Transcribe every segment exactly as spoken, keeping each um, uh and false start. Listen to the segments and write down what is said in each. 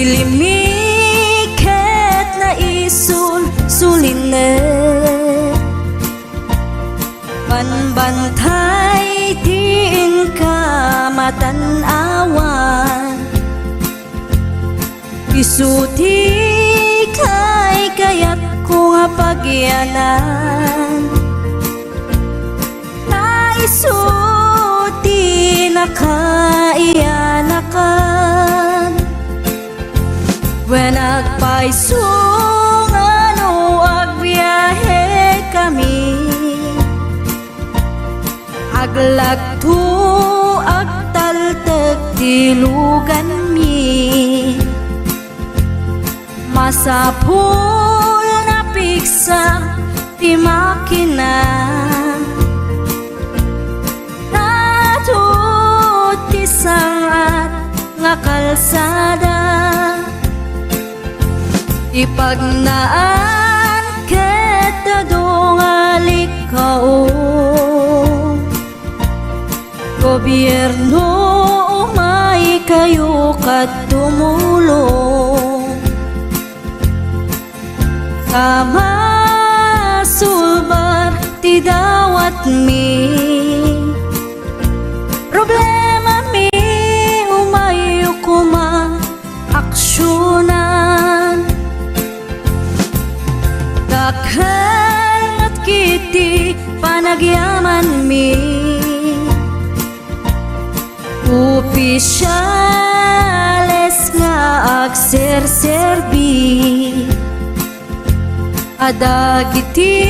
Limi ket naisul-sulinek. Banbantay ti inka matan-awan. Isu ti kaykayatko nga pagyanan. Ta isu ti nakaiyanakan. Wen agpayso nga no agbiahekami, aglagto, agtaltek ti luganmi. Masapul nga piksa ti makina. Adu ti sangat nga kalsada. Ipagnaan ket adu nga likkao. Gobierno, umaykayo ket tumulong. Ta masulbar ti dawatmi. Problemami, umayyo koma aksionan. Dakkel met ketdi panagyamanmi. Opisiales nga agserserbi. A dagiti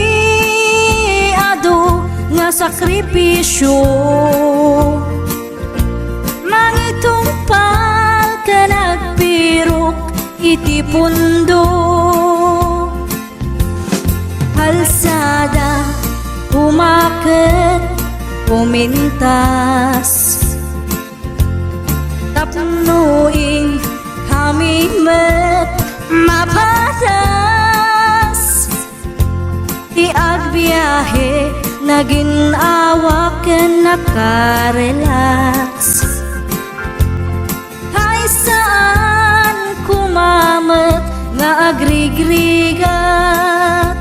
adu nga sakripisio, mangitungpal ken agpirok iti pundo. Kalsada, umaket, umintas. Tapno inkami met mapadas. Ti agbiahe, naginawak ken nakarelax. Hay saan koma met nga agrigrigat.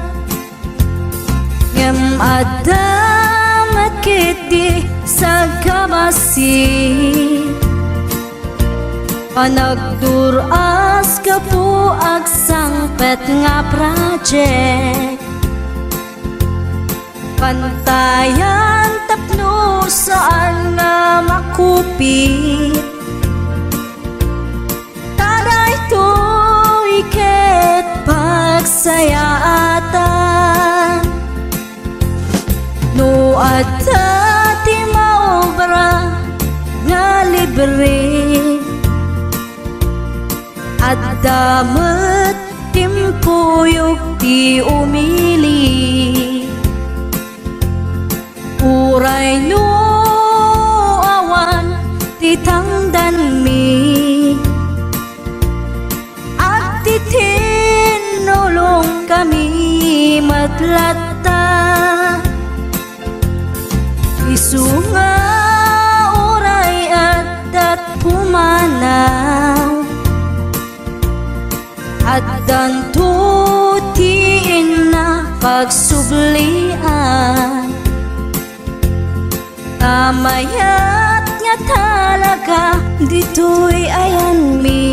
Ngem adda met ketdi sagkabassit. Panagdur-as gapu agsangpet nga project. Pantayan tapno saan nga makupit. Ta daytoy ket pagsayaatan. No adda ti maobra nga libre, adda met timpuyog ti umili. Uray no awan ti tangdanmi, agtitinnulongkami met latta. Isu nga uray adda't pumanaw, addanto ti inna pagsublian. Ta mayat nga talaga ditoy ayanmi.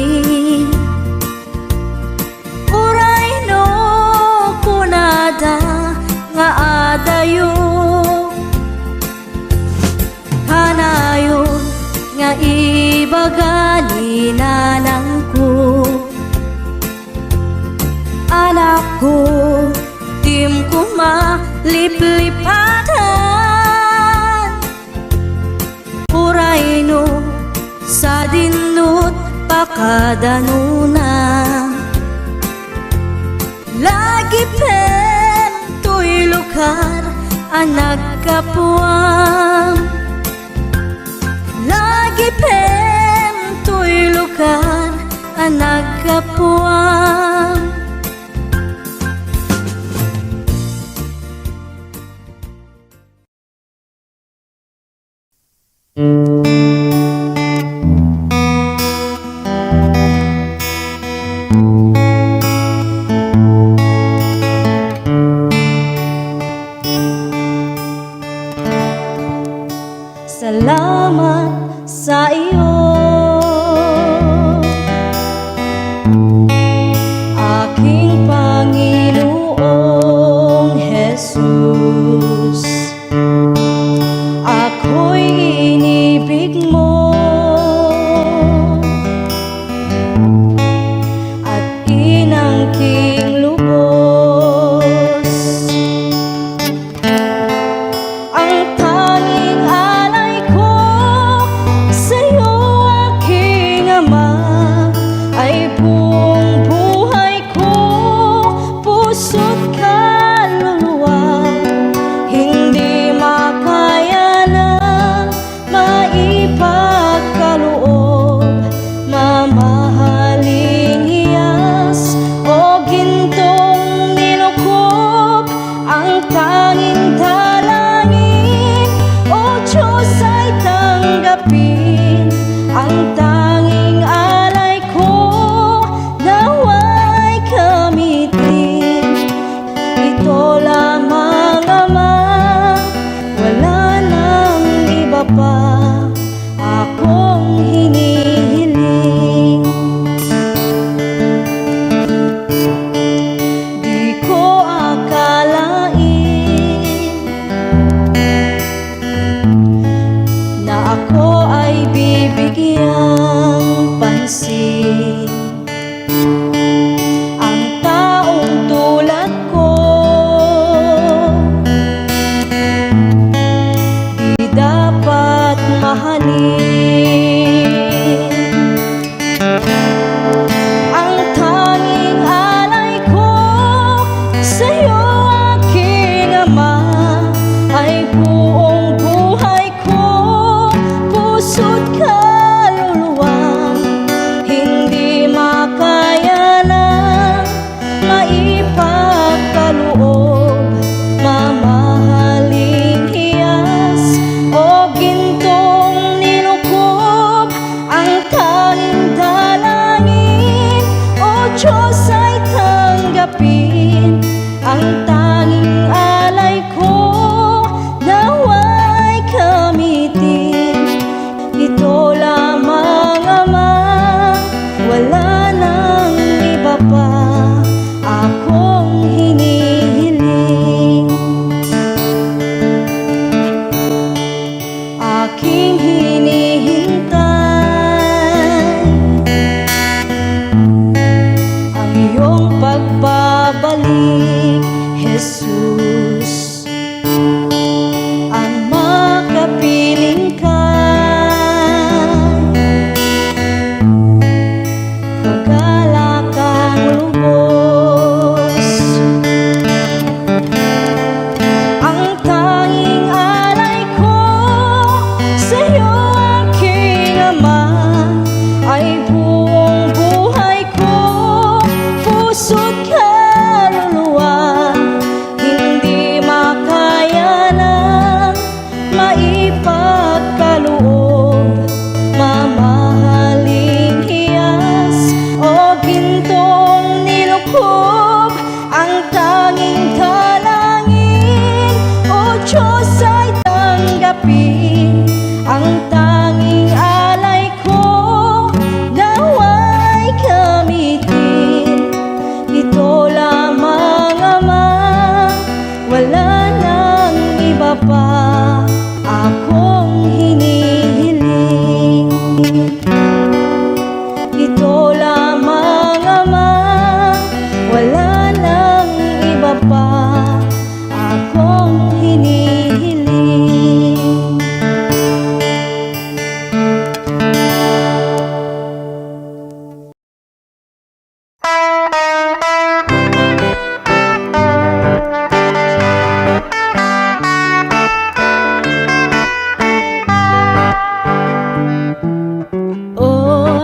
Uray no kunada nga adayo, kanayon nga ibaga ni nanangko. Anakko, diim koma liplipatan. Uray no sadino't pakadanona. Lagipem toy lugar a naggapuam. Lagipem toy lugar a naggapuam.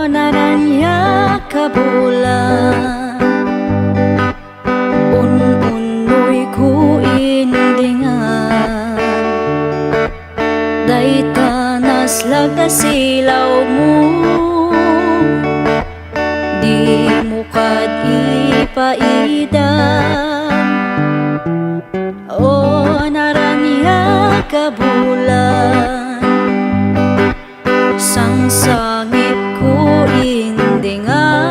Naraniag a bulan, un-unnoyko indingan. Dayta naslag a silawmo, dimo kad ipaida. O naraniag a bulan, sangsangitko indingan.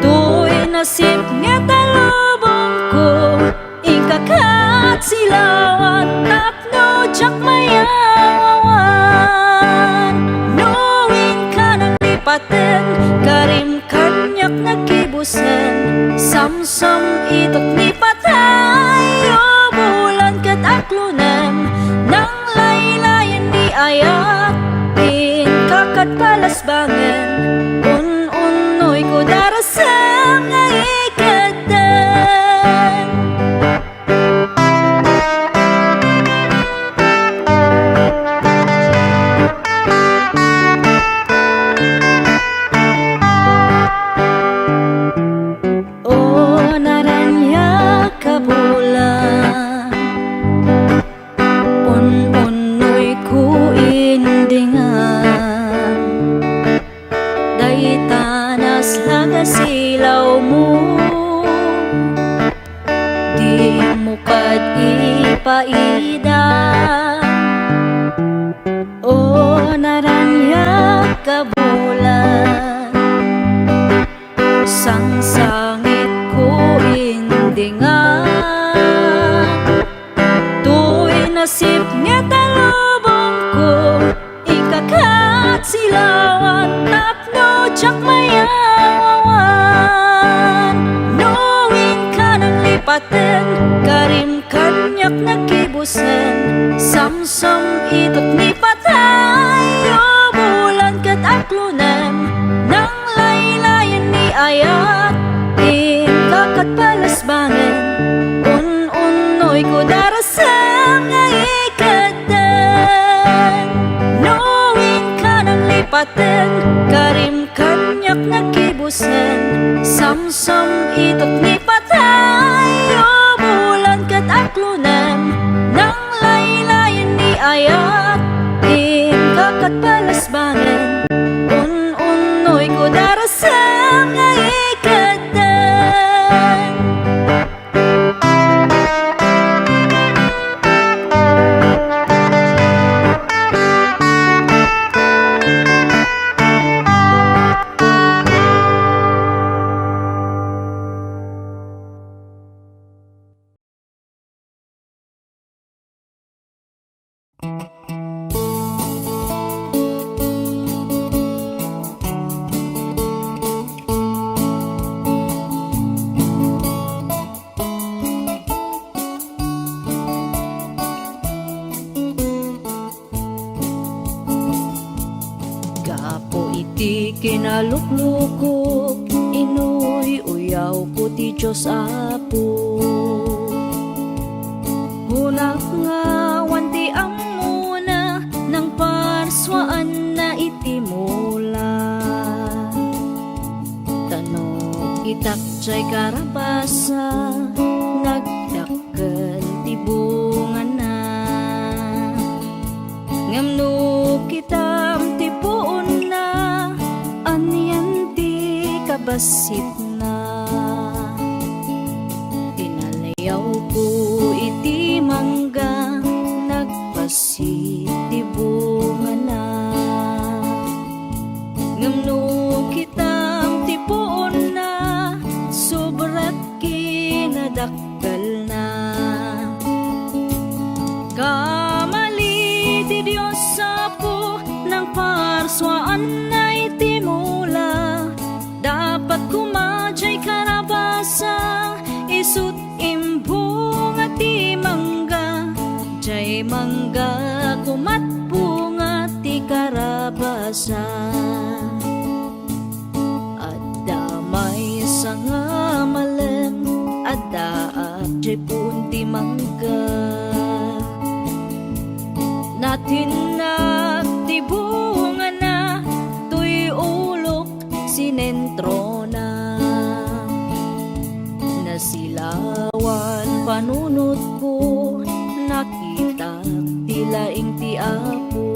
Toy nasipnget a lubongko, inka ket silawan tapno diak mayaw-awan. No inka nanglipaten, karim kaniak naggibusen. Samsam-itek ni patay, o bulan ket aklonem, nanglaylayen ni ayat, inka ket palasbangen. Un-unnoyko darasem nga ikeddeng. O naraniag a bulan, un-unnoyko indingan. Dayta naslag a silawmo, dimo kad ipaida. O naraniag a bulan, sangsangitko indingan. Toy nasipnget a lubongko, inka ket silawan tapno diak mayaw-awan. No inka nanglipaten, karim kaniak naggibusen. Samsam-itek ni patay, o bulan ket aklonem, nanglaylayen ni ayat, inka ket palasbangen. Un-unnoyko darasem nga ikeddeng. No inka nanglipaten, karim kaniak naggibusen. Samsam-itek ni patay, o bulan ket aklonem, nanglaylayen ni ayat, inka ket palasbangen. Un-unnoyko darasem nga ikeddeng. Gapu iti kinaluklukok, inuy-uyawko ti Dios, Apo. Kunak nga awan ti ammona, nangparsuaanna iti mula. Ta no kitak jay karabasa, nagdakkel ti bungana. Ngem no kitam ti puonna, anian ti kabassitna? Inaliyawko iti mangga, nagbassit ti bungana. Ngem no kitam ti puonna, sobra kinadakkelna. Kamali ti Dios, Apo, nangparsuaanna iti mula. Dapat koma jay karabasa, isut' imbunga ti mangga, jay mangga komat bunga ti karabasa. Adda maysa nga malem, addaak jay puon ti mangga. Natinnag ti bungana, inentrona. Nasilawan panunotko, nakitak ti laing ti Apo.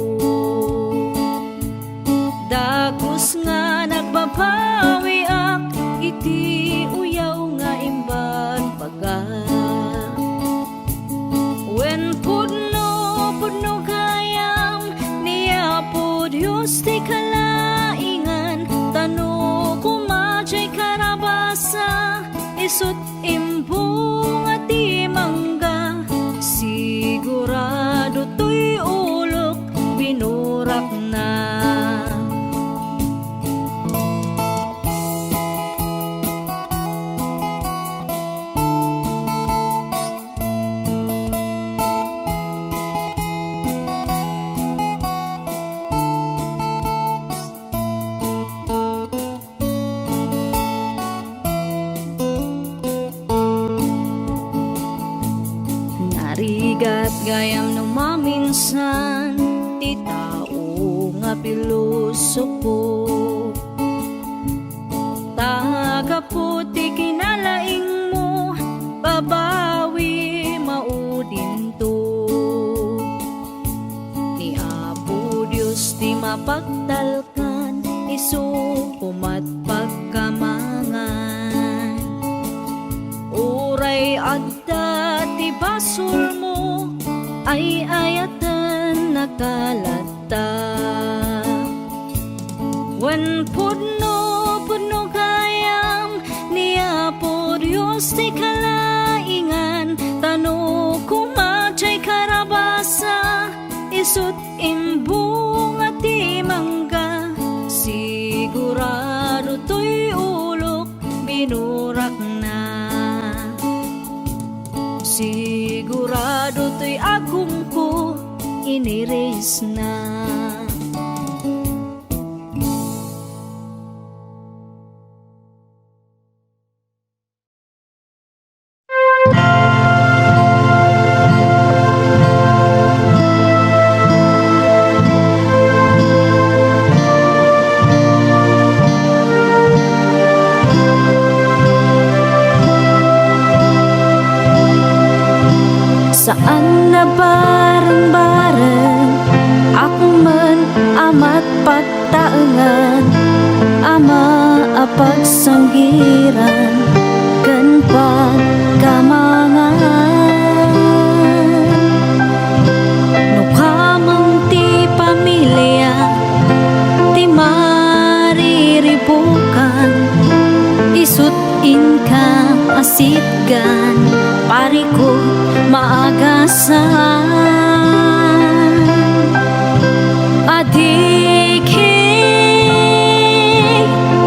Dagus nga nagbabawiak iti uyaw nga imbagbaga. Wen pudno, pudno gayam ni Apo Dios ti kalaingan, ta no koma jay karabasa, isut' imbunga ti mangga, sigurado toy ulok binurakna. Narigat gayam no maminsan ti tao nga pilosopo. Ta gapu ti kinalaingmo, babawi maudinto. Ni Apo Dios ti mapagtalkan, isu komat pagkamangan. Uray adda ti basolmo, ay-ayatennak latta. Wen pudno, pudno gayam ni Apo Dios ti kalaingan, ta no koma jay karabasa, isut' imbunga ti mangga, sigurado toy ulok binurakna. Sigurado toy agumko inirisna. Saan a bareng-bareng, akmen a matpagtaengan, ama a pagsanggiran ken pagkamangan. No kameng ti pamilia ti mariribukan, isut' inka a sitgan, parikut maagasan. Adikik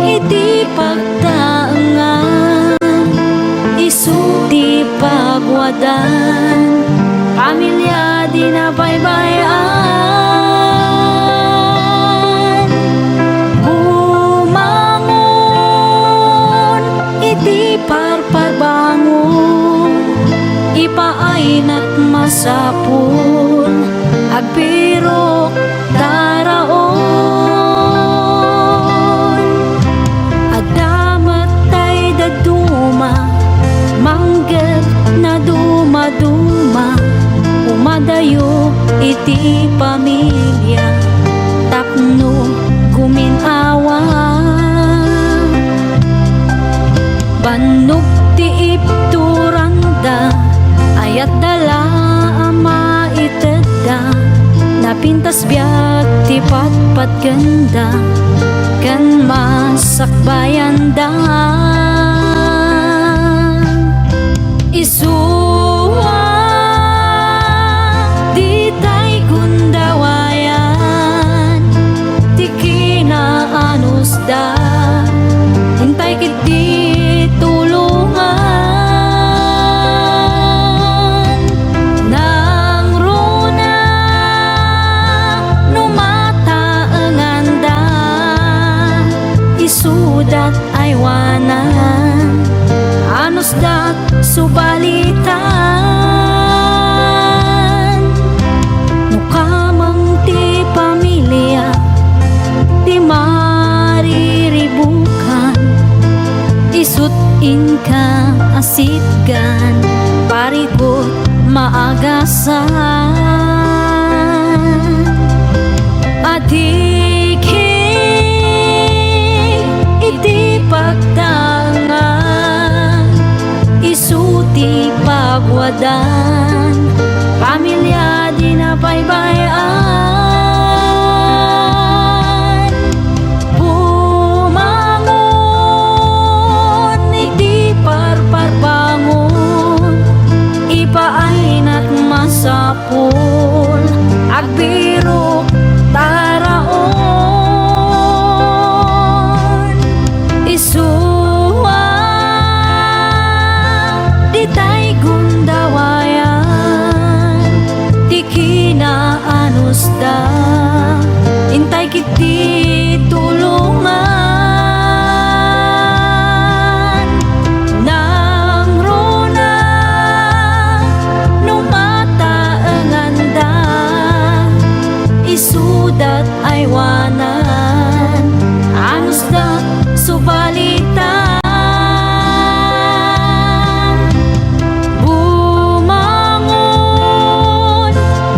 iti pagtaengan, isu ti pagwadan, pamilia di nabaybay-an. Bumangon iti parparbangon, ipaaynak masapul, agbirok taraon. Adda met tay dadduma, mangget na dumaduma, umadayo iti pamilia tapno gumin-awa. Bannog ti ipturanda, ayatda la a maitedda, napintas biag ti patpatgenda ken masakbayanda. Isu a ditay gundawayan ti kinaanusda, intay ketdi tulongan. Nangruna no mataenganda, isudat aywanan, anusdat subalitan. No kameng ti pamilia ti mariribukan, Kan parikut maagasan, adiki iti pagtangan, isu ti paguadan, pamilia di nabaybay-an. Bumangon iti parparbangon, ipaaynak masapul, agbirok taraon. Isua, ditay gundawayat ti kinaanusda, intay ket ti tulongan. Nangruna no mataenganda, isudat aywanan, anusda subalitan. Bumangon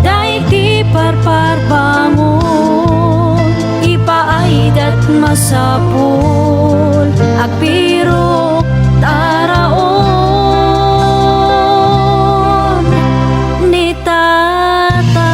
daydi parparbangon, ipaaydat masapul, agbirok taraon ni Tata.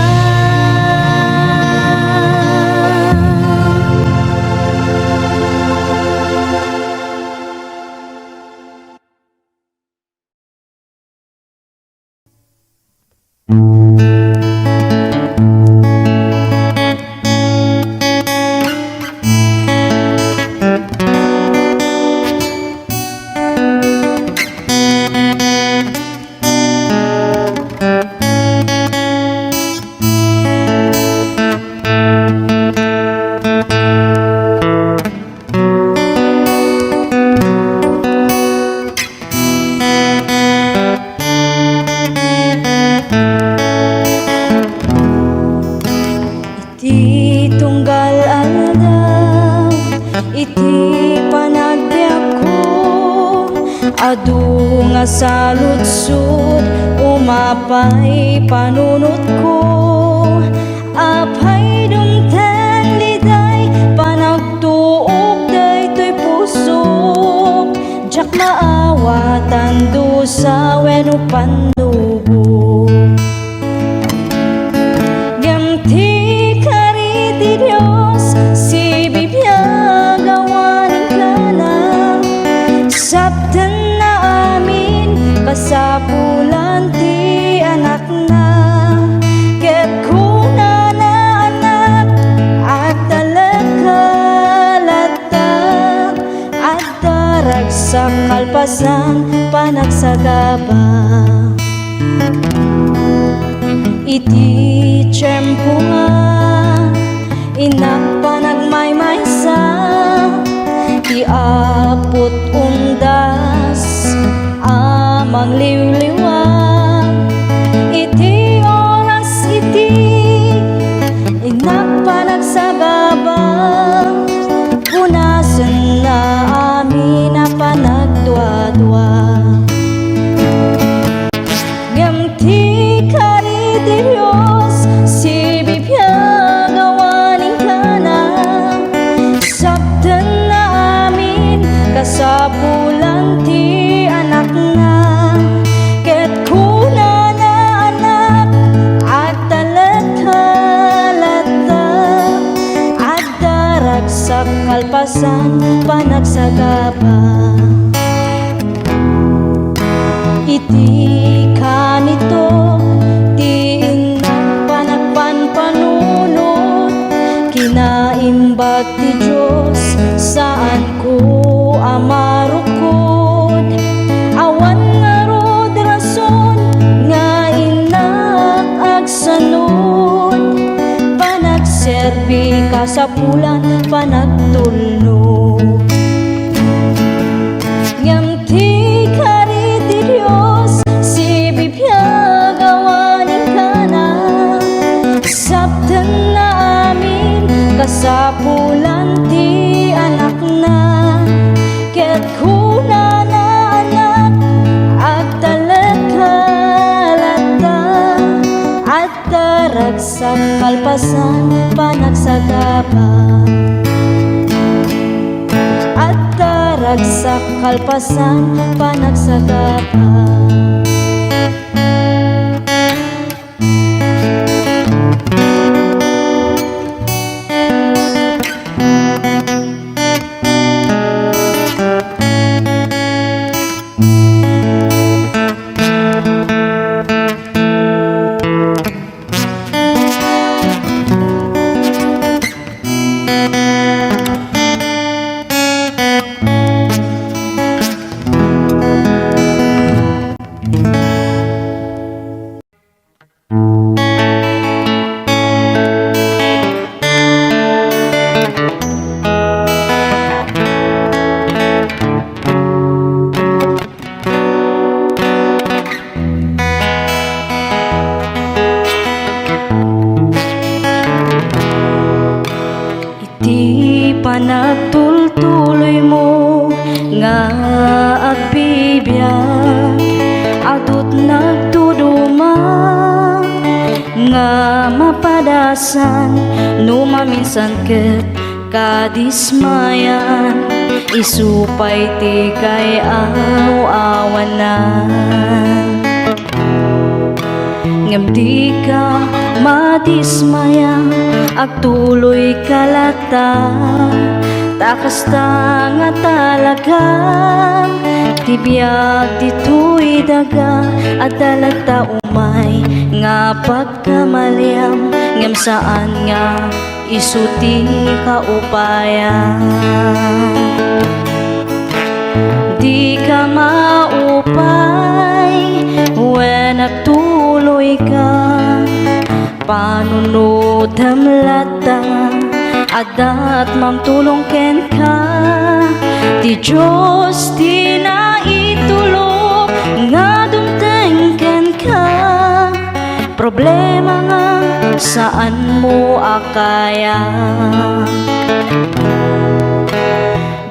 Iti tunggal aldaw, iti panagbiagko, adu nga saludsod, umapay panunotko. Apay, dumteng diay panagtuok daytoy pusok, diak maawatan dusa wenno pannubo. Ngem ti kari ti Dios, sibibiag awan inkana, saptenna amin kasapulan ti Anakna. Ket kunana, Anak, agtalekka latta, adda ragsak kalpasan panagsagaba. Iti tiempo nga innak panagmaymaysa, ti apot undas a mangliwliwa. Iti oras iti innak panagsagaba, punasenna amin a panagduadua. Ngem ti kari ti Dios, sibibiag awan inkana, saptenna amin kasapulan ti Anakna. Ket kunana, Anak, agtalekka latta, adda ragsak kalpasan panagsagaba. Iti kanito ti innak panagpanpanunot, kinaimbag ti Dios, saanko a marukod. Awan ngarud rason nga innak agsanud, panagserbi kasapulan panagtulnog. Ngem ti kari ti Dios, sibibiag awan inkana, saptenna amin kasapulan ti Anakna. Ket kunana, Anak, agta kalpasan panagsagaba. Adda ragsak kalpasan panagsagaba. Iti panagtultuloymo nga agbibiag, adut nagtuduma nga mapadasan no maminsan ket kadismayan, isu pay ti kaaw-awanan. Ngem dika madismaya, agtuloyka latta, ta kasta nga talaga ti biag ditoy daga. Adda latta umay nga pagkamaliam, ngem saan nga isu ti kaupayan. Dika maupay wen agtuloyka, panunotem latta, adda't mangtulong kenka. Ti Dios ti naitulok nga dumteng kenka. Problema nga saanmo a kaya.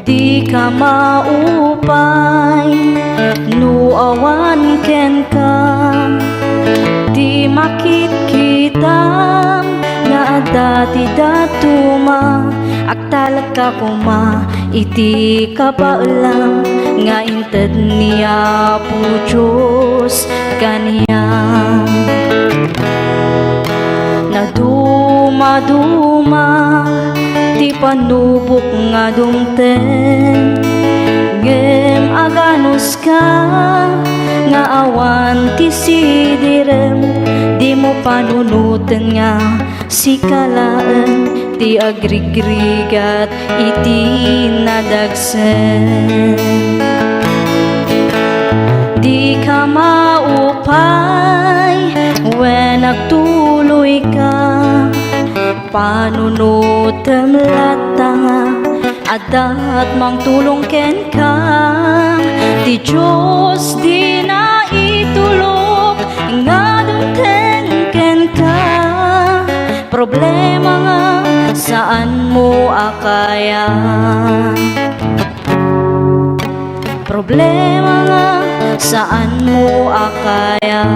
Dika maupay no awan kenka. Ti makitkitam nga adda ti dadduma, agtalekka koma iti kabaelam nga inted ni Apo Dios kaniam. Nadumaduma ti panubok nga dumteng, ngem aganuska nga awan ti sidirem, dimo panunoten nga sika laeng ti agrigrigat iti nadagsen. Dika maupay wen agtuloyka, panunotem latta, adda't mangtulong kenka. Ti Dios ti naitulok nga dumteng kenka. Problema nga saanmo a kaya. Problema nga saanmo a kaya.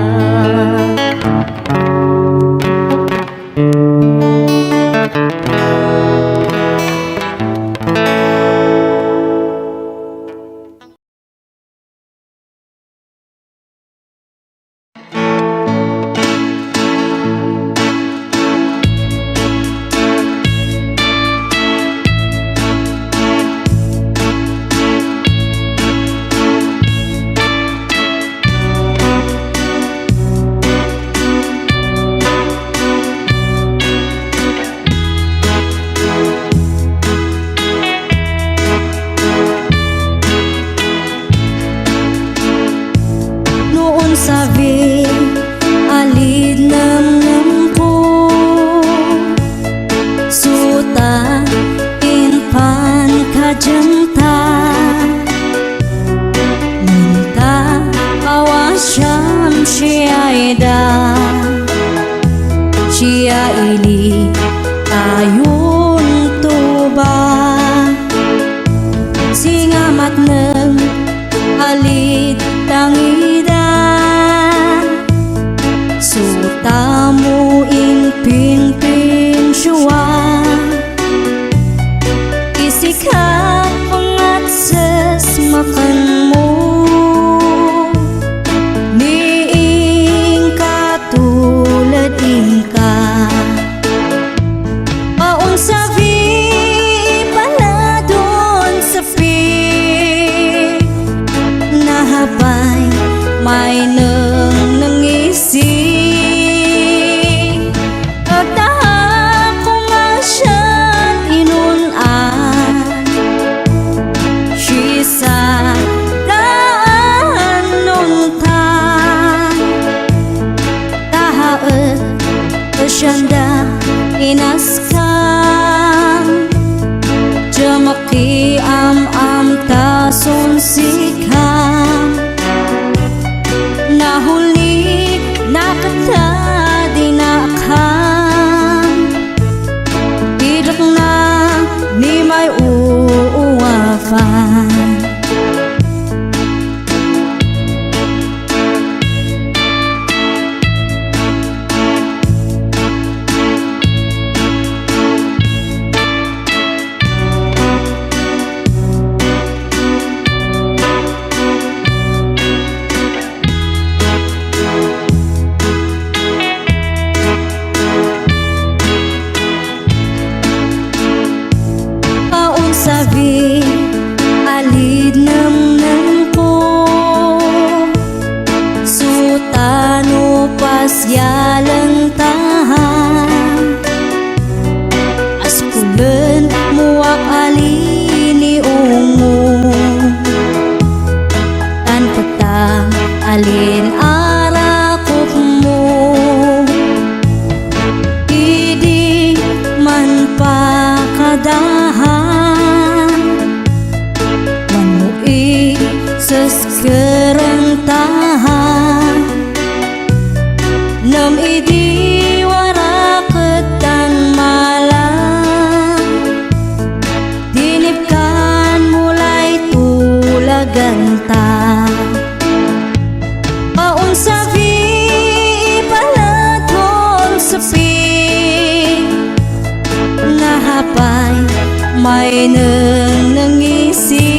Nangisi,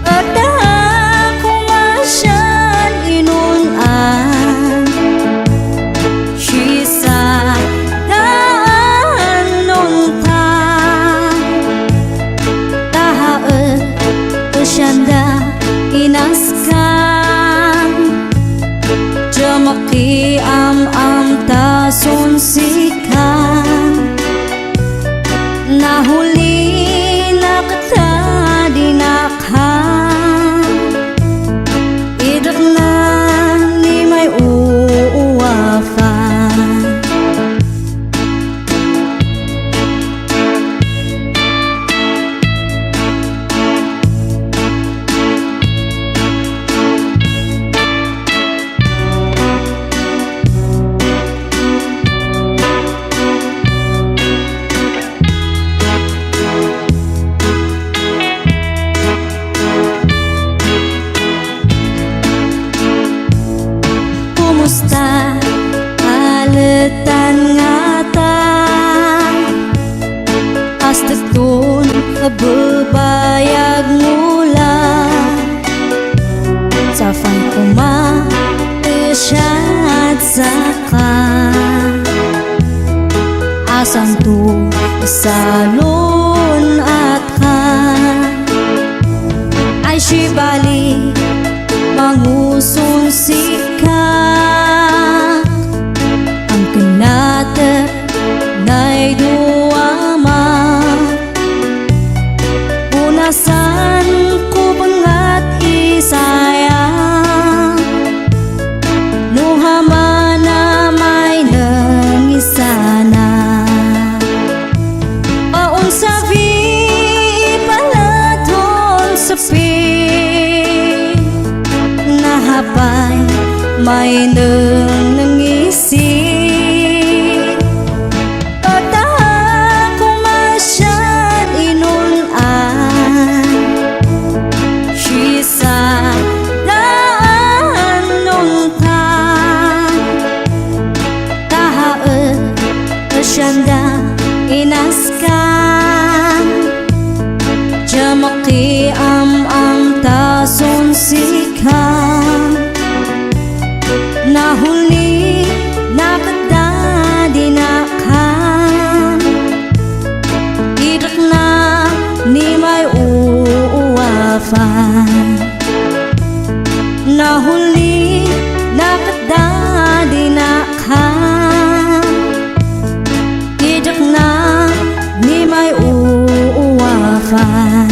adda koma sian inun-an, siasdaan nunta, tahaet sianda inaskan, diak makiam-am ta sunsikan. Nahulinak ta dinakhan, idakna ni may uwafan. Kumusta? Aletan ngata. Astekton a babayag ngula. Saan koma ti siasdaka. Asanto salun-atka. Ay, sibali, manguson sika. Ang kinatek, nay duama. Punasan ko pengat isaya. No hamana may nangisana. Awan sabi ipaladon sapi. Nahapay may nangisi. Adda koma sian inun-an, siasdaan nunta, tahaet sianda inaskan, diak makiam-am ta sunsikan. Nahulinak ta dinakhan, idakna ni may uwafan. Nahulinak ta dinakhan, idakna ni may uwafan.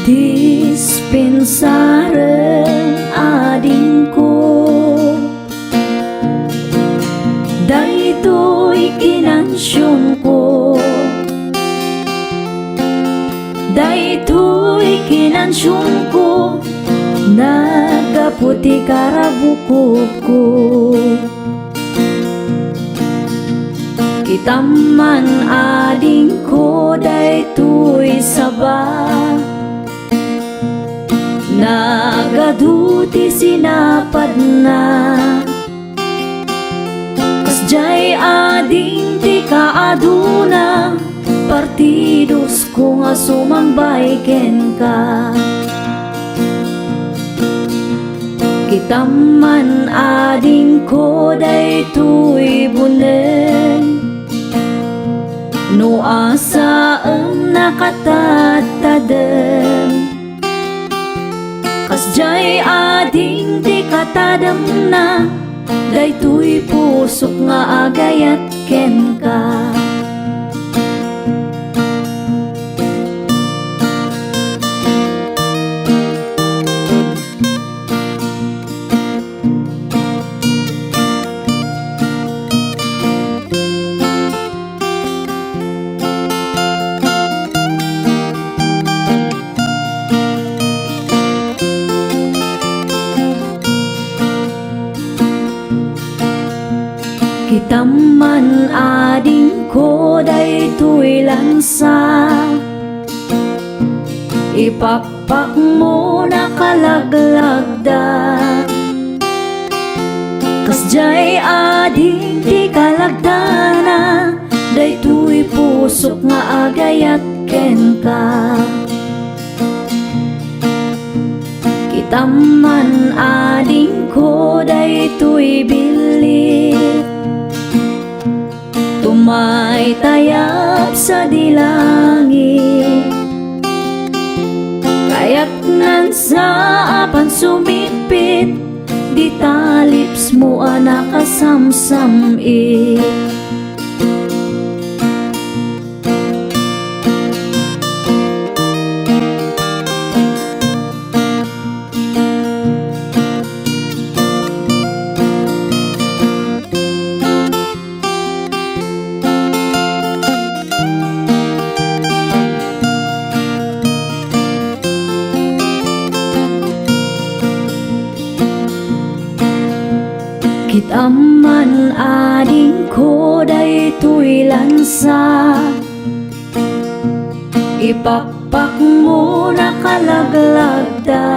Dispensaren, adingko, daytoy kinansionko. Daytoy kinansionko, naggapu ti karabukopko. Kitam man, adingko, daytoy saba, nagadu ti sinapadna. Kasdiay ading ti kaaduna, partidosko nga sumangbay kenka. Itam man adingko daytoy bunen, no asaem nakatadtadem. Kasdiay ading ti katademna, daytoy pusok nga agayat kenka. Itam man adingko daytoy lansa, ipakpakmo nakalaglagda. Kasdiay ading ti kalagdana, daytoy pusok nga agayat kenka. Itam man adingko daytoy billit, tumaytayab sadi langit. Kayatnan sa a pansumipit, dita lipsmo a nakasamsam-it. Itam man adingko daytoy lansa, ipakpakmo nakalaglagda.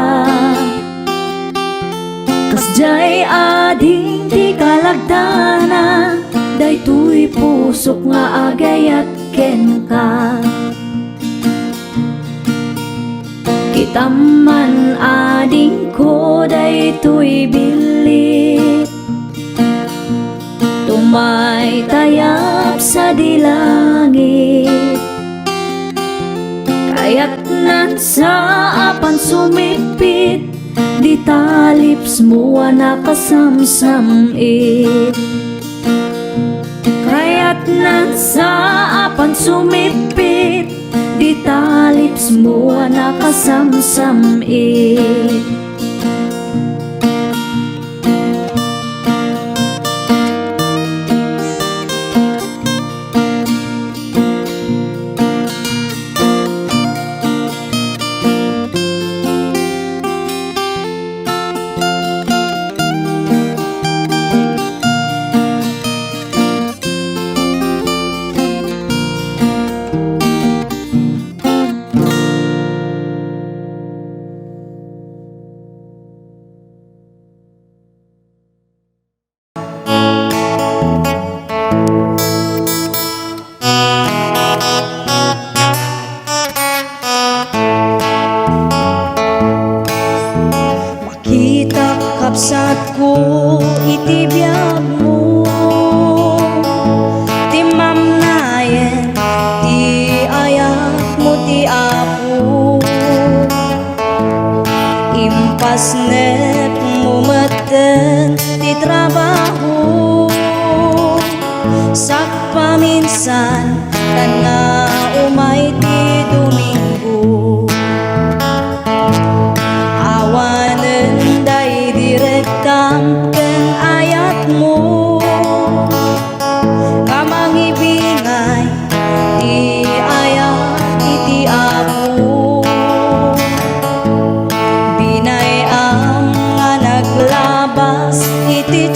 Kasdiay ading ti kalagdana, daytoy pusok nga agayat kenka. Itam man adingko daytoy billit, tumaytayab sadi langit. Kayatnan sa a pansumipit, dita lipsmo a nakasamsam-it. Kayatnan sa a pansumipit, dita lipsmo a nakasamsam-it. Makitak, kabsatko, iti biagmo, timmamnayen ti ayatmo ti Apo. Impasnekmo metten ti trabaho, sakpaminsan, tan nga umay ti Domingo. Awanen daydi rektam ken ayatmo, nga mangibingay ti ayat iti Apo. Binay-am nga naglabas iti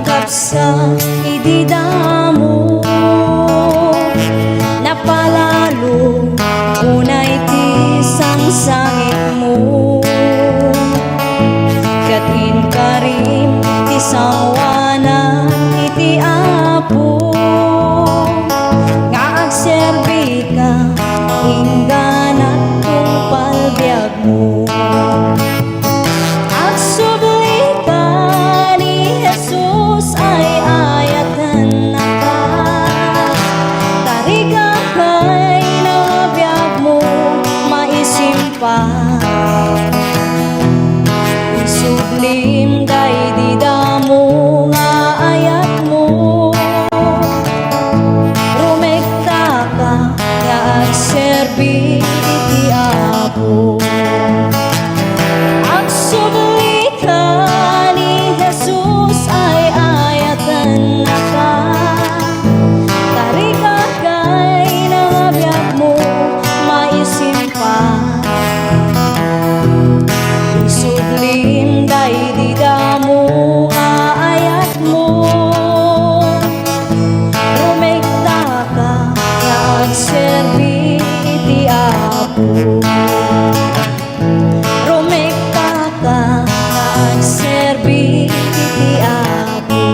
Kabsat idi damo, napalalo unay ti sangsangitmo. Ket inkarim ti sangoanan iti Apo, nga agserbika inggana tungpal biagmo. Agsublika ni Jesus, ay-ayatennaka. Tarika kayna biagmo, maisimpay. Isublim daydi damo nga ayatmo. Rumektaka nga agserbi iti Apo. Agsublika ni Jesus, ay-ayatennaka. Tarika kayna biagmo, maisimpay. Isublim daydi damo nga ayatmo. Rumektaka nga agserbi iti Apo. Rumektaka nga agserbi iti Apo.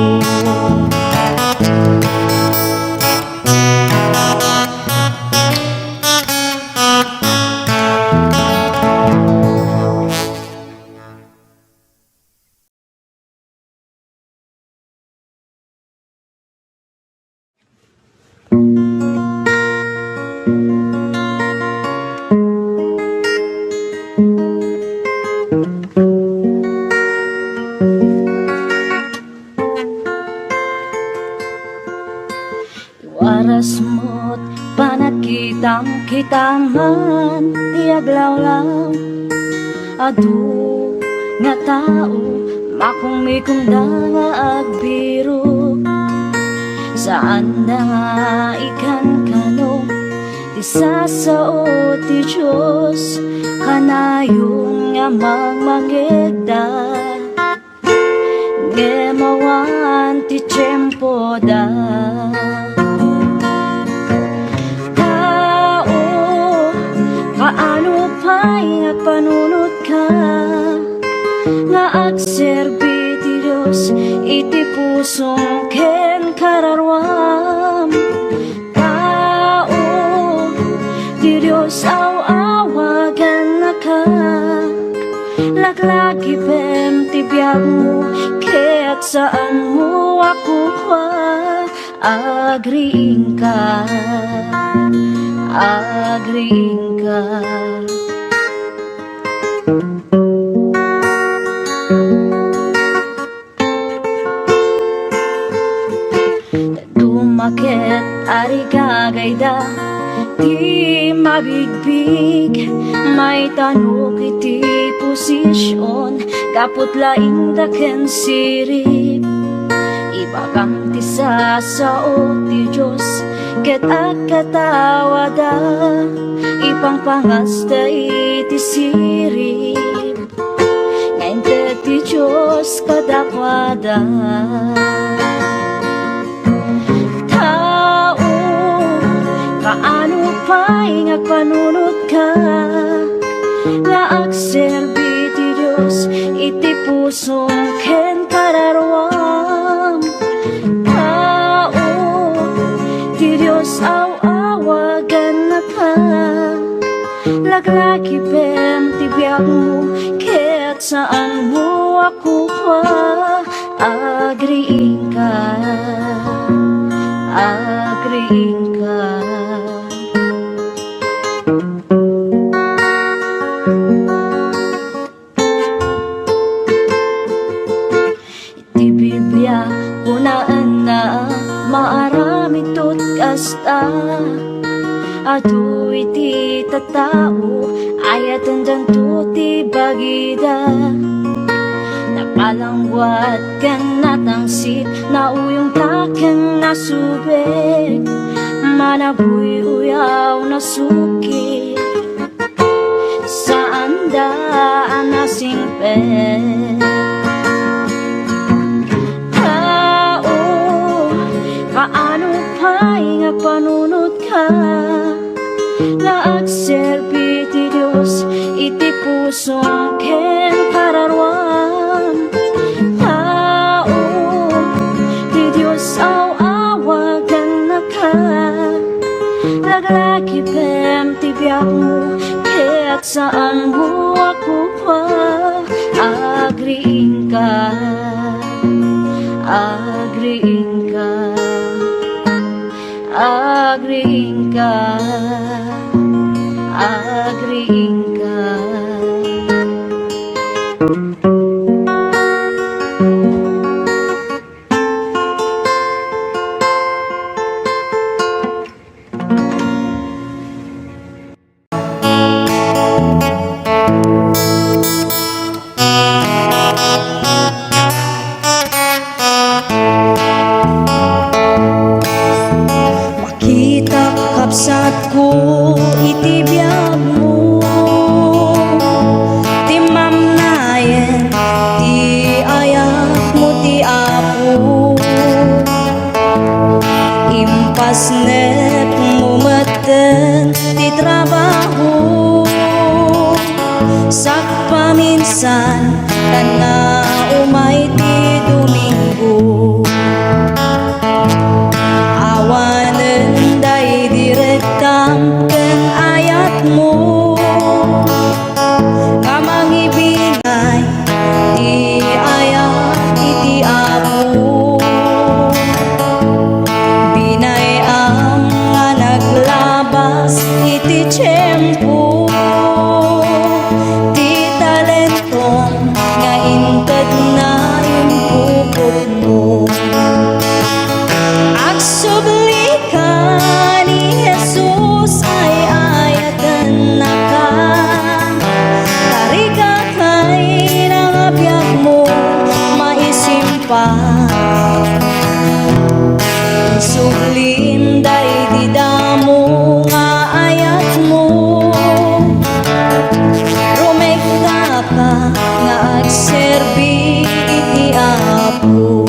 Ti warasmo't panagkitam, kitaman ti aglawlaw. Adu nga tao, makummikumda nga agbirok. Saanda nga ikankano ti sasao ti Dios, kanayon nga mangmangegda. Ngem awan ti tiempoda. Tao, kaano pay nga agpanunotka nga agserbi ti Dios iti pusom ken kararuam? Tao, ti Dios aw-awagannaka. Laglagipem ti biagmo, ket saanmo a kukua. Agriingka, agriingka. Dumaket a rigagayda ti mabigbig, maitanok iti posision, gapu't laingda ken sirib. Ibagam ti sasao ti Dios, ket agkatawada, ipangpangasta iti sirib. Nga inted ti Dios kadakuada. Tao, kaano pay nga agpanunotka nga agserbi ti Dios iti pusom ken kararuam? Tao, ti Dios aw-awagannaka. Laglagipem ti biagmo, ket saanmo a kukua. Agriingka, agriingka. Ti Biblia, kunaenna, maaramidto ti kasta. Adu iti tattao, ayatendanto ti bagida. Napalangguat ken natangsit, nauyongta ken nasubek, manabuy-uyaw, nasukir. Saanda a nasingpet. nga agserbi ti Dios iti pusom ken kararuam. Tao ti Dios, aw-awagannaka, laglagipem ti biagmo, ket saanmo a kukua. Agriingka, agriingka, agriingka, agriingka. Makitak, kabsatko, iti biagmo, timmamnayen ti ayatmo ti Apo. Impasnekmo metten ti trabaho, sakpaminsan, tan nga umay ti Domingo. Awanen daydi rekkam ken ayatmo nga mangibingay ti ayat iti Apo. Binay-am nga naglabas iti tiempo ti talentom nga intedna impupotmo. Agsublika ni Jesus ay ayatennaka. Tarigakay nga biagmo maisimpay. Sublim daydi damo nga ayatmo. Rumektaka nga agserbi iti Apo.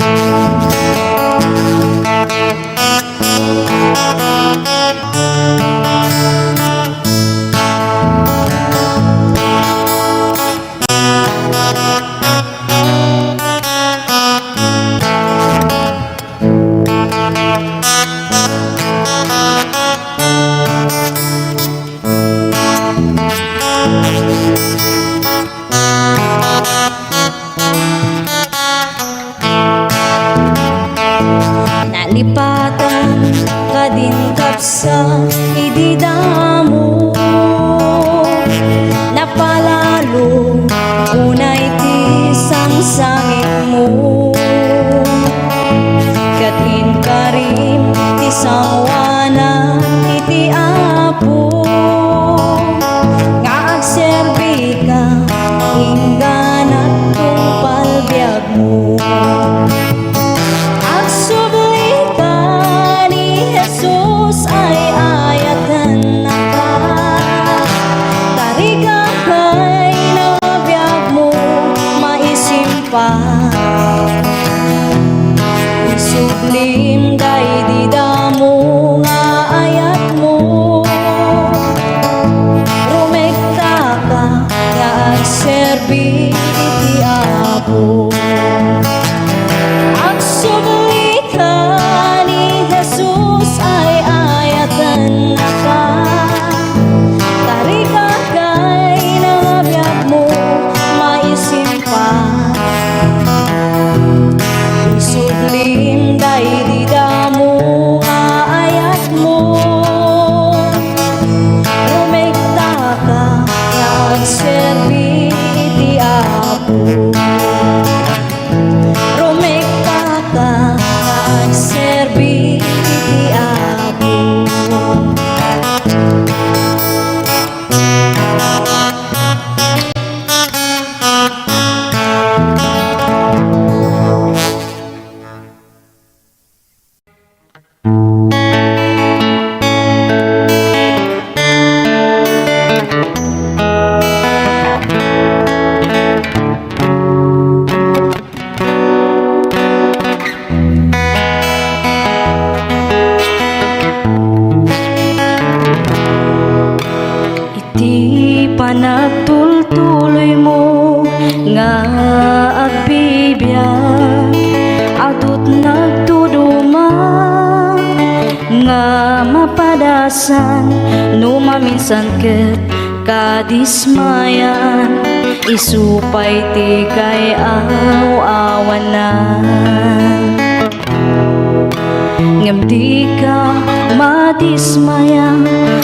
Nalipatan kadin kabsat idi damo, napalalo unay ti sangsangitmo, ket inkarim ti sanguanan iti Apo nga agserbika, inggana tungpal biag mo. Agsublika ni Jesus ay ayatennaka. Tarigakay nga biagmo maisimpay. Isublim daydi damo nga ayatmo. Rumektaka nga agserbi iti Apo. Agsublika ni Jesus ay ayatennaka. Tarigakay nga biagmo maisimpay. Isublim daydi damo nga ayatmo. Rumektaka nga agserbi iti Apo. Rumektaka nga agserbi iti Apo. Nagtultuloymo nga agbibiag, adu't nagtudoma nga mapadasan, no maminsan ket kadismayan, isu pay ti kay-aw-awanan. Ngem dika madismaya,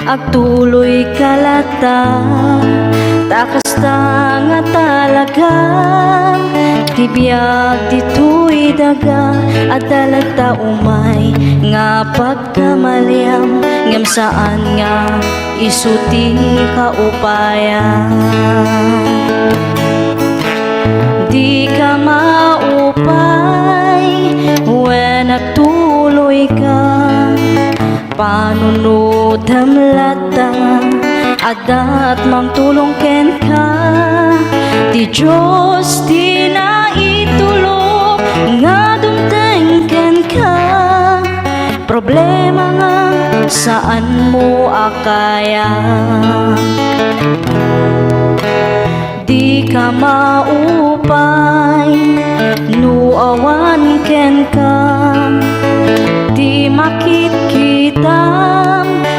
agtuloyka latta, ta kasta nga talaga ti biag ditoy daga, adda latta umay nga pagkamaliam, ngem saan nga isu ti kaupayan. Dika maupay wen agtuloyka, panunotem latta, adda't mangtulong kenka. Ti Dios ti naitulok nga dumteng kenka. Problema nga saanmo a kaya. Dika maupay no awan kenka ti makitkitam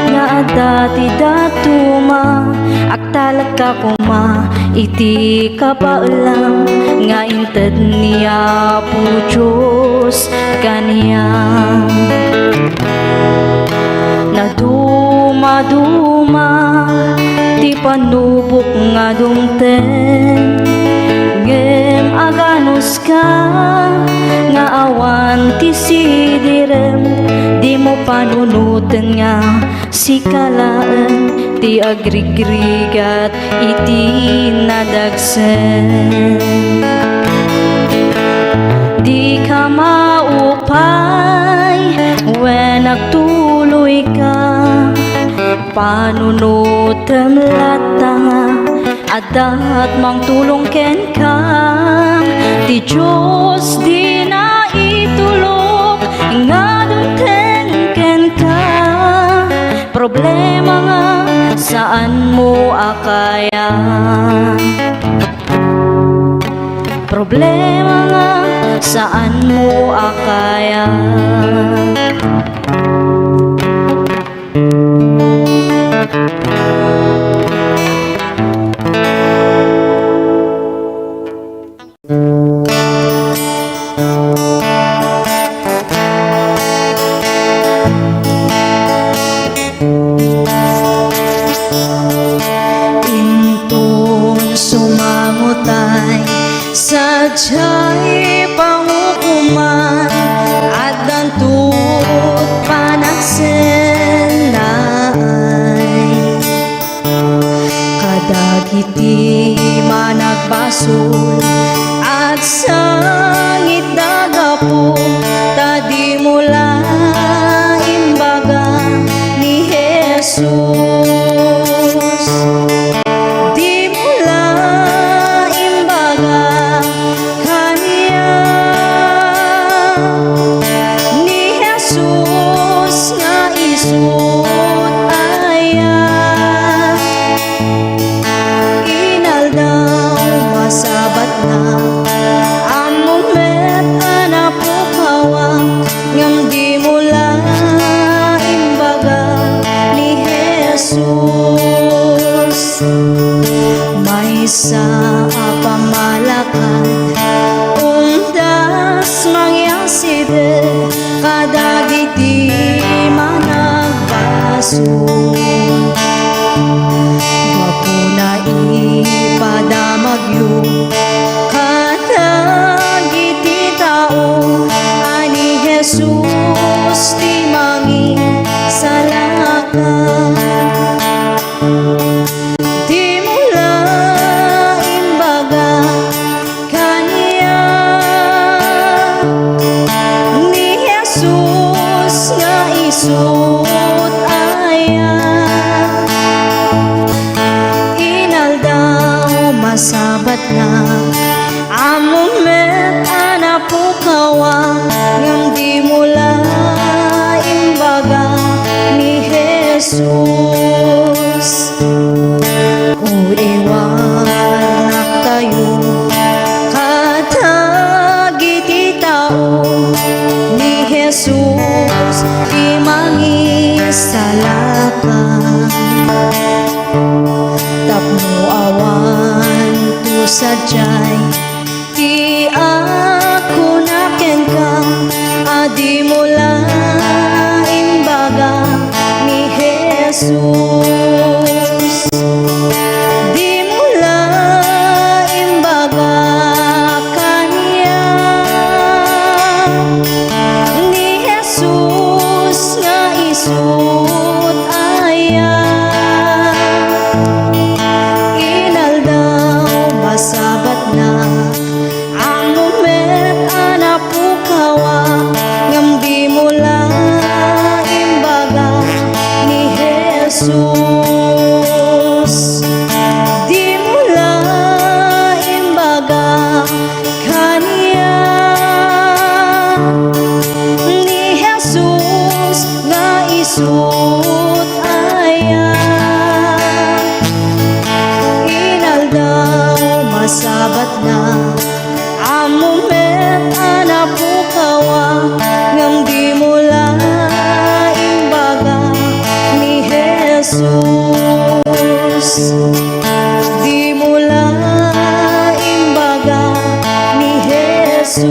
nga adda ti datuma. Agtalekka koma iti kabaelam nga inted ni Apo Dios kaniam. Nadumaduma ti panubok nga dumteng, ngem aganuska nga awan ti sidirem, dimo panunoten nga sika laeng ti agrigrigat iti nadagsen. Dika maupay wen agtuloyka, panunotem latta, adda't mangtulong kenka. Ti Dios ti naitulok nga dumteng kenka. Problema nga saanmo a kaya. Problema nga saanmo a kaya. Inton sumangutay, sadiay pangukoman, addanto panagsennaay. Kadagiti managbasol, agsangitda gapu ta dimo la imbaga ni Jesus. Dimo la imbaga kaniak ni Jesus nga isu't aya. Inaldaw, masabatna, ammom met a napukawak, ngem dimo la imbaga ni Jesus. Maysa a pammalakad, umdas mangyasidet kadagiti managbasol. Gapuna ipadamagyo kadagiti tao a ni Jesus ti mangisalakan. Dimo la imbaga kaniak ni Jesus nga isu't aya. Inaldaw, masabatna, ammom met a napukawak, ngem dimo la imbaga ni Jesus. O Jesus ti mangisalakan. Tapno awan to sadiay ti akuna kenka a dimo la imbaga ni Jesus. Dimo la imbaga kaniak ni Jesus nga isut aya. Inaldaw masabatna, ammo met a napukawak, ngem dimo la imbaga ni Jesus. Dimo la imbaga kaniak ni Jesus nga isut aya. Inaldaw masabatna, ammo met a napukawak, ngem dimo la imbaga ni Jesus. Dimo la imbaga ni Jesus.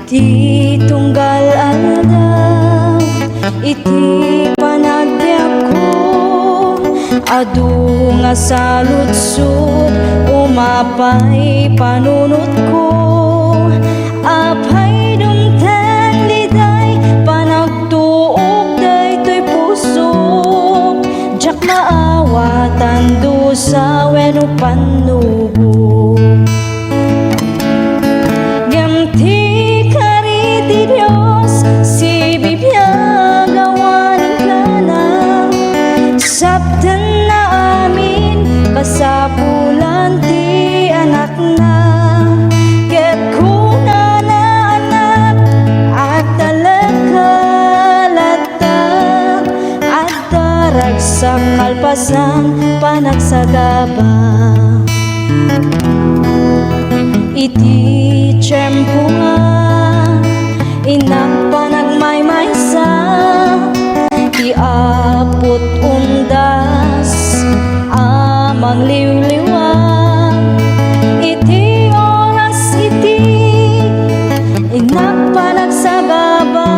Iti tunggal aldaw, iti panagbiagko, adu nga saludsod, umapay panunotko. Apay, dumteng diay panagtuok daytoy pusok. Diak maawatan dusa wenno pannubo. Ngem ti kari ti Dios, sibibiag awanen kana. Saptenna amin kasapulan ti Anakna. Ket kunana, Anak, agtalekka latta, adda ragsak kalpasan panagsagaba. Iti tiempo nga innak panagmaymaysa, ti apot undas a mangliwliwa. Iti oras iti innak panagsagaba,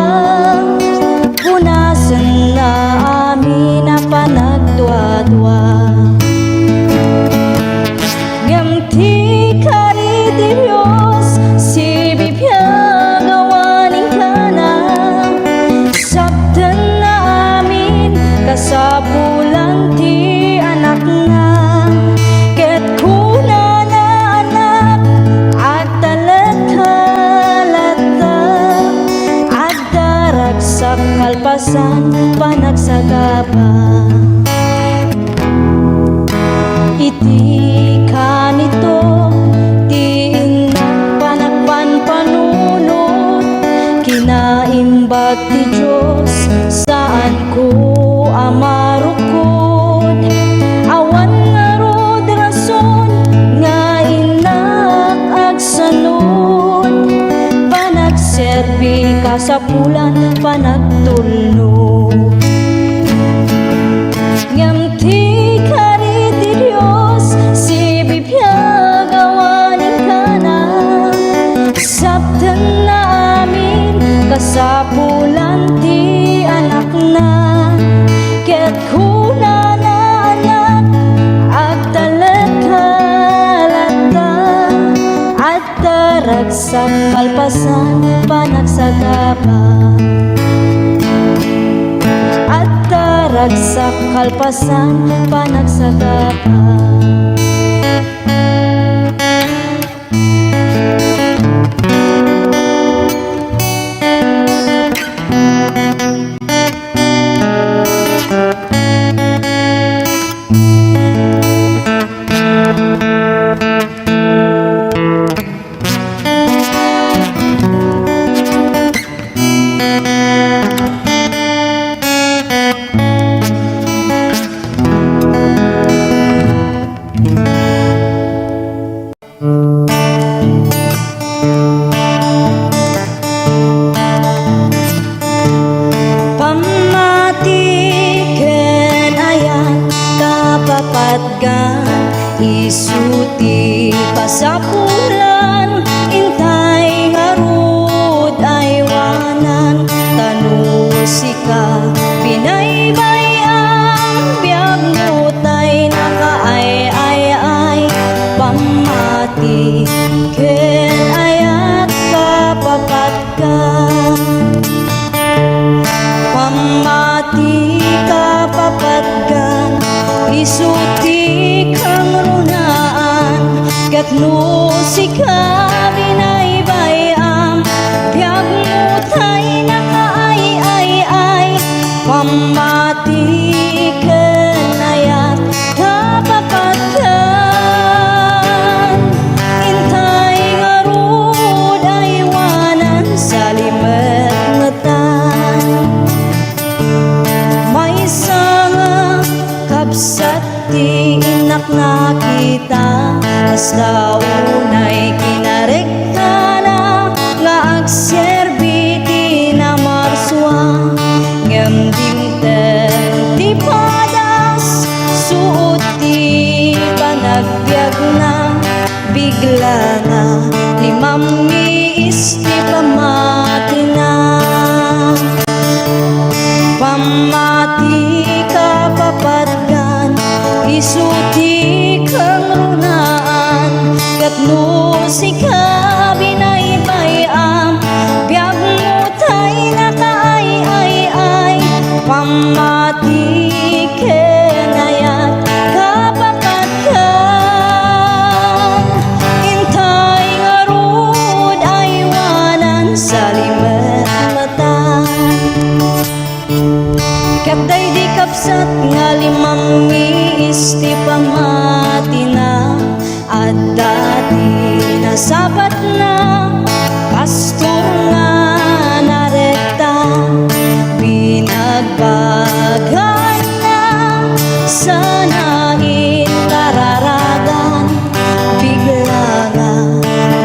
punasenna amin a panagduadua. Ngem ti kari ti Dios, sibibiag awanen kana. Saptenna amin kasapulan ti Anakna. Ket kunana, Anak, agtalekka latta, adda ragsak kalpasan panagsagaba. Iti kanito ti innak panagpanpanunot, kinaimbag ti Dios, saanko a marukod. Awan ngarud rason nga innak agsanud, panagserbi kasapulan panagtulnog. Ngem ti kari ti Dios, sibibiag awanen kana. Saptenna amin kasapulan ti Anakna. Ket kunana, Anak, agtalekka latta, adda Ragsak kalpasan panagsagaba. Adda ragsak kalpasan panagsagaba. Pammati ken ayat, kapapatgan, isu ti pasapulan, intay ngarud aywanan, ta no sika binaybay-am, biag mo tay nakaay-ay-ay, pammati ken ayat, kapapatgan. Pammati, kapapatgan, isu ti kangrunaan, ket no sika binaybay-am, biag mo tay nakaay-ay-ay, pammati ken ayat, kapapatgan, intay ngarud aywanan, salimet metan. Maysa nga kabsat ti innak nakita, kasta unay kinarektana nga agserbi ti namarsua, ngem dimten ti padas, suot ti panagbiagna, bigla nga limammiis ti pammatina. Pammati, kapapatgan, isu ti kangrunaan, ket no sika binaybay-am, biag mo tay nakaay-ay-ay, pammati ken ayat, kapapatgan, intay ngarud aywanan, salimet metan. Ket daydi kabsat nga limammiis ti pammatina, adda ti nasabatna, pastor nga narekta, binagbaganna, sana itararagan, bigla nga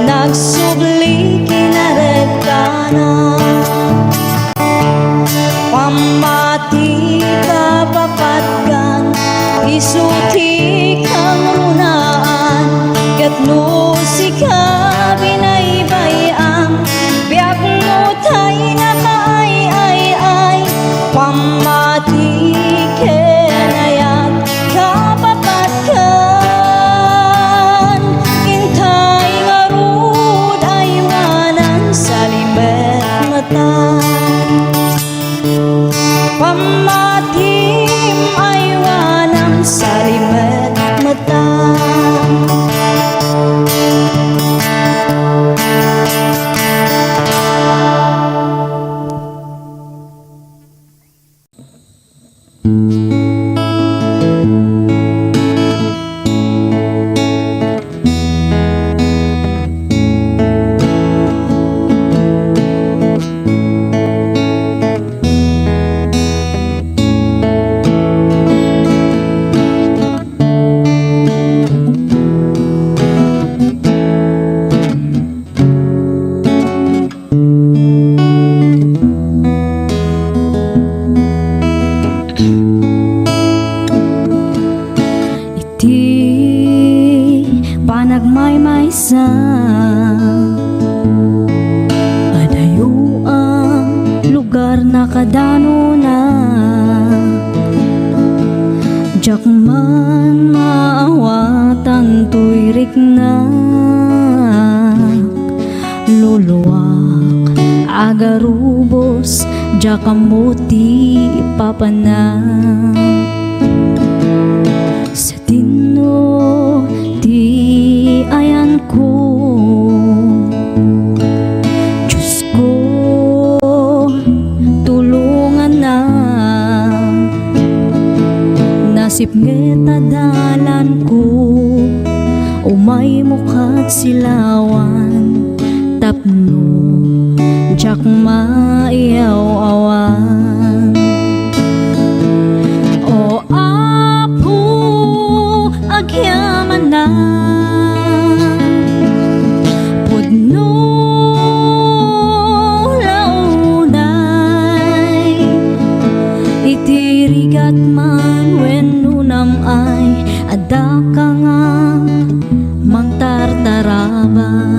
nagsubli kinarektana. Pammati, kapapatgan, isu ti kangrunaan, ket no sika binaybay-am, biag mo tay nakaay-ay-ay, pammati ken ayat, kapapatgan, intay ngarud aywanan, salimet metan. Pammatim aywanam, salimet metan. Iti panagmaymaysa, adayo a lugar nakadanona. Diak man maawatan toy riknak. Garubos, diak ammo ti papanak. Sadino ti ayanko? Diosko, tulongannak. Nasipnget a dalanko, umaymo kad silawan, tapno diak maiyaw-awan. O Apo, agyamanak, pudno la unay, iti rigat man wenno nam-ay, adda ka nga mangtartarabay.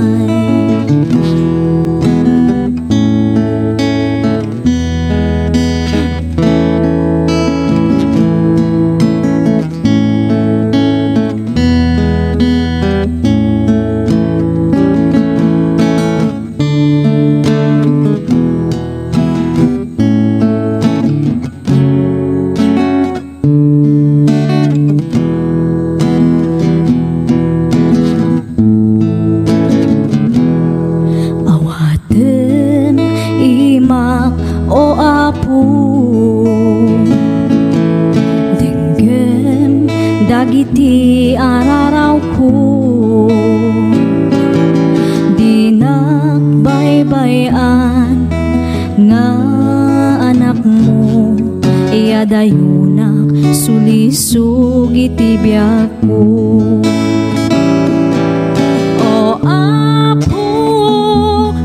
Awatem imak, O Apo, denggem dagiti ararawko. Dinak baybay-an nga anakmo, iyadayonak sulisog iti biag O Apo,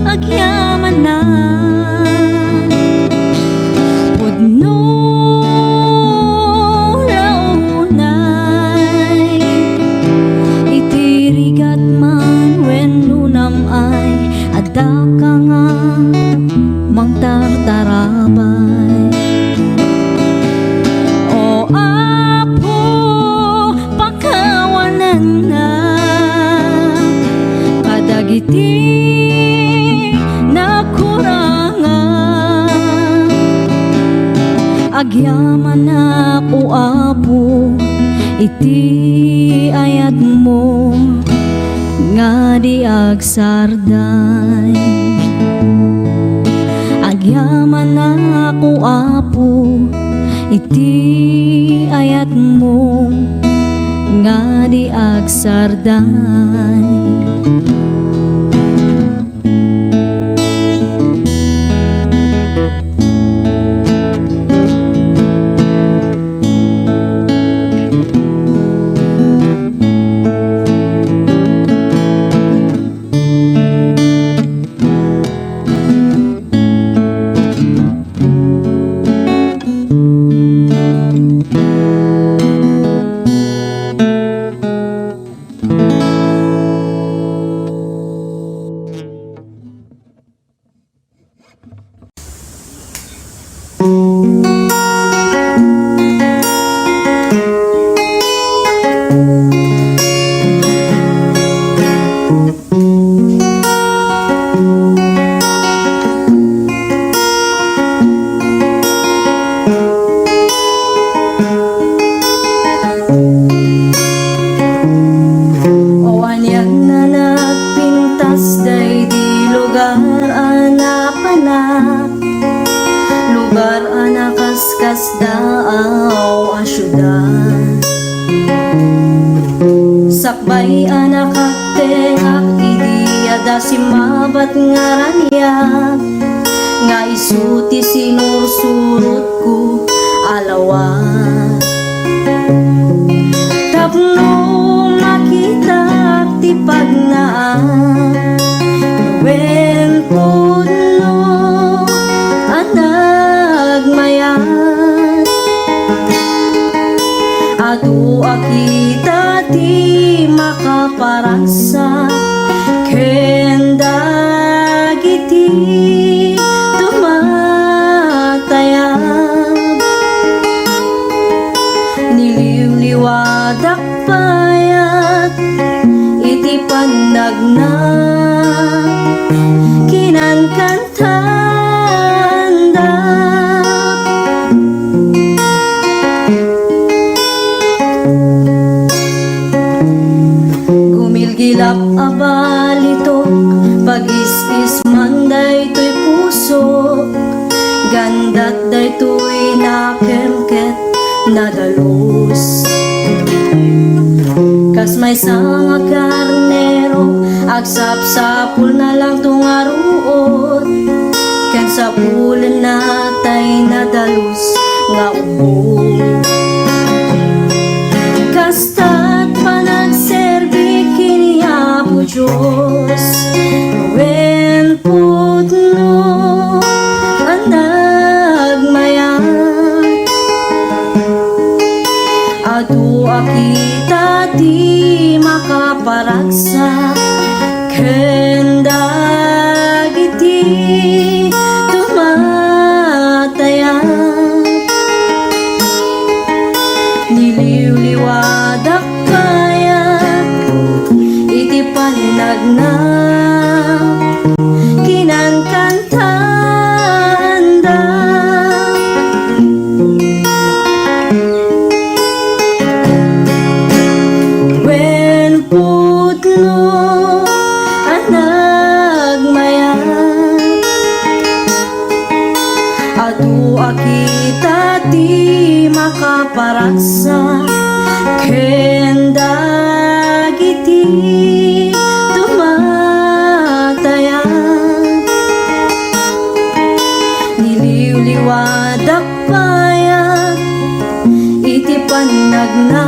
agyamanak, pudno la unay, iti rigat man wenno nam-ay, adda ka nga mangtartarabay. O Apo, pakawanennak kadagiti nakurangak. Agyamanak, O Apo, iti ayatmo nga di agsarday. Agyamanak, O Apo, iti ayatmo nga di agsarday. O anian a nagpintas daydi lugar a napanak, lugar a nakaskasdaaw a siudad. Sakbay a nakagtengak idi adda simmabat nga raniag, nga isu ti sinursurotko a lawag. Tapno makitak ti pagnaak, wen pudno a nagmayat. Adu a kita ti makaparagsak ken dagiti tumatayab. Niliwliwadak payat iti pannagna, kinankanta Ket daytoy nakem ket nadalus. Kas maysa nga karnero, agsapsapulna langto nga ruot, ken sapulenna tay nadalus nga ubbog. Kasta't panagserbi ken ni Apo Dios, wen pudno a nagmayat. Adu a kita ti makaparagsak ken dagiti tumatayat. Niliwliwadak kayat iti pannagna, kinankantaanda. Wen pudno a nagmayat. Adu a kita ti makaparagsak ken dagiti tumatayat. Niliwliwadak payat iti pannagna.